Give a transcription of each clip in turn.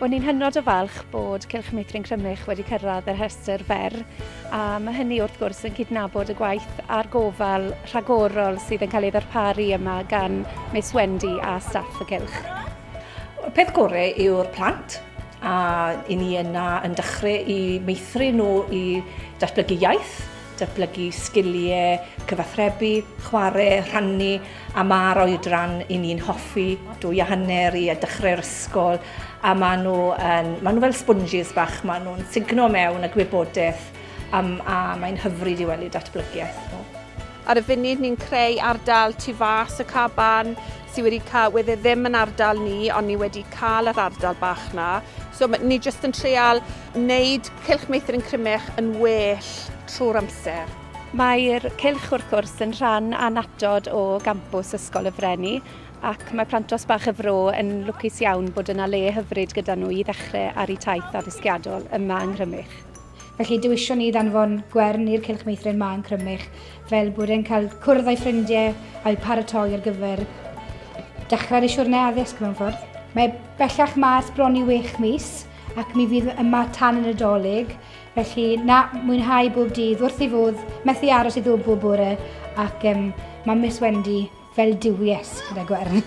Wel, ni'n hynod o falch bod Cylch Meithrin Crymych wedi cyrraedd y rhestr fer, a mae hynny wrth gwrs yn cydnabod y gwaith a'r gofal rhagorol sydd yn cael ei ddarparu yma gan Miss Wendy a staff y cylch. Y peth gorau yw'r plant, a i ni yna yn dechrau i meithrin nhw i datblygu iaith, datblygu sgiliau cyfathrebu, chwarae, rhannu, a mae'r oedran i ni'n hoffi, 2.5 i a dechrau'r ysgol, a maen nhw, yn, maen nhw fel sponges bach, maen nhw'n sugno mewn y gwybodaeth, a, a mae'n hyfryd i weld eu datblygiaeth nhw. Ar y funud ni'n creu ardal tu fas y caban sydd wedi cael, wedd e ddim yn ardal ni, ond ni wedi cael yr ardal bach na. So ni jyst yn treial wneud Cylch Meithrin Crymych yn well trwy'r amser. Mae'r cylch wrth gwrs yn rhan annatod o gampws Ysgol y Frenni ac mae plantos bach y fro yn lwcus iawn bod yna le hyfryd gyda nhw i ddechrau ar eu taith addysgiadol yma yng Nghrymych. Felly dewision ni ddanfon Gwern i'r Cylch Meithrin 'ma yn Crymych fel bod e'n cael cwrdd â'i ffrindiau a'u paratoi ar gyfer dechrau ar ei siwrne addysg mewn ffordd. Mae bellach 'ma ers bron i wech mis ac mi fydd yma tan y Nadolig, felly na, mwynhau bob dydd wrth ei fodd, methu aros i ddod bob bore ac um, mae Miss Wendy fel duwies gyda Gwern.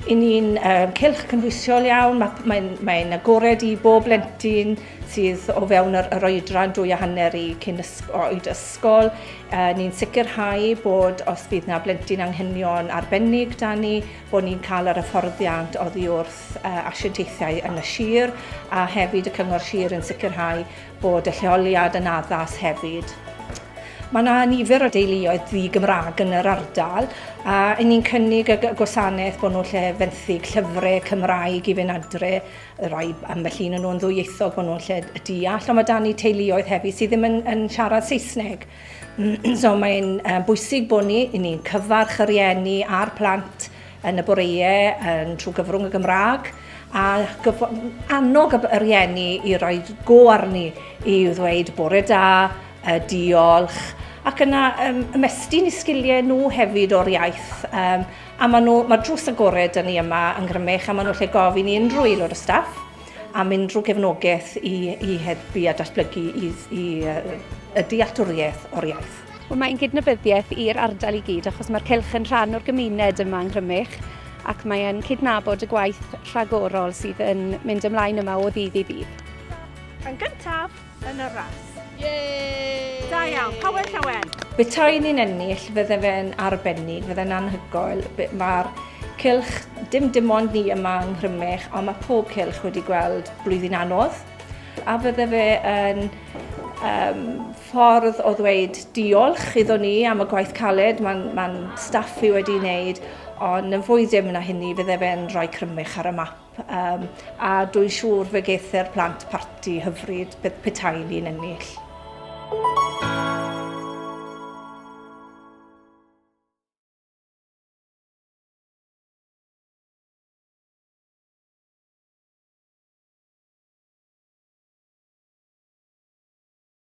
I ni'n um, cylch cynhwysiol iawn, mae'n mae, mae agored i bob blentyn sydd o fewn yr, yr oedran 2.5 i cyn ysg oed ysgol. Uh, ni'n sicrhau bod os bydd na blentyn anghenion arbennig da ni, bod ni'n cael yr hyfforddiant oddi wrth uh, asiantaethau yn y sir a hefyd y Cyngor Sir yn sicrhau bod y lleoliad yn addas hefyd. Mae yna nifer o deuluoedd ddi-Gymraeg yn yr ardal a i ni'n cynnig y gwasanaeth bod nhw'n lle fenthyg llyfrau Cymraeg i fynd adre, rai ambell un o'n nhw'n ddwyieithog bod nhw'n lle deall, ond mae da ni teuluoedd hefyd sydd ddim yn, yn siarad Saesneg. So mae'n bwysig bod ni, i ni'n cyfarch y rieni a'r plant yn y boreau yn trwy gyfrwng y Gymraeg a annog y rieni i roi go arni i ddweud bore da, diolch, ac yna um, ymestyn i sgiliau nhw hefyd o'r iaith. Um, a maen nhw, mae drws agored yn ni yma yng Nghrymych a maen nhw lle gofyn i unrhyw aelod o staff am unrhyw gefnogaeth i, i helpu a datblygu i, i, y dealltwriaeth o'r iaith. Wel, mae'n gydnabyddiaeth i'r ardal i gyd achos mae'r cylch yn rhan o'r gymuned yma yng Nghrymych ac mae'n cydnabod y gwaith rhagorol sydd yn mynd ymlaen yma o ddydd i ddydd. Yn gyntaf yn y ras. Yay! Da iawn, Power Llawen! Petai ni'n ennill, fydde fe'n arbennig, fydde'n anhygoel. Mae'r cylch, dim dim ond ni yma yng Nghrymych, ond mae pob cylch wedi gweld blwyddyn anodd. A fydde fe yn um, ffordd o ddweud diolch iddo ni am y gwaith caled mae'n ma staff i wedi wneud, ond yn fwy dim na hynny fydde fe'n rhoi Crymych ar y map. Um, a dwi'n siŵr fe geith e'r plant parti hyfryd petai ni'n ennill.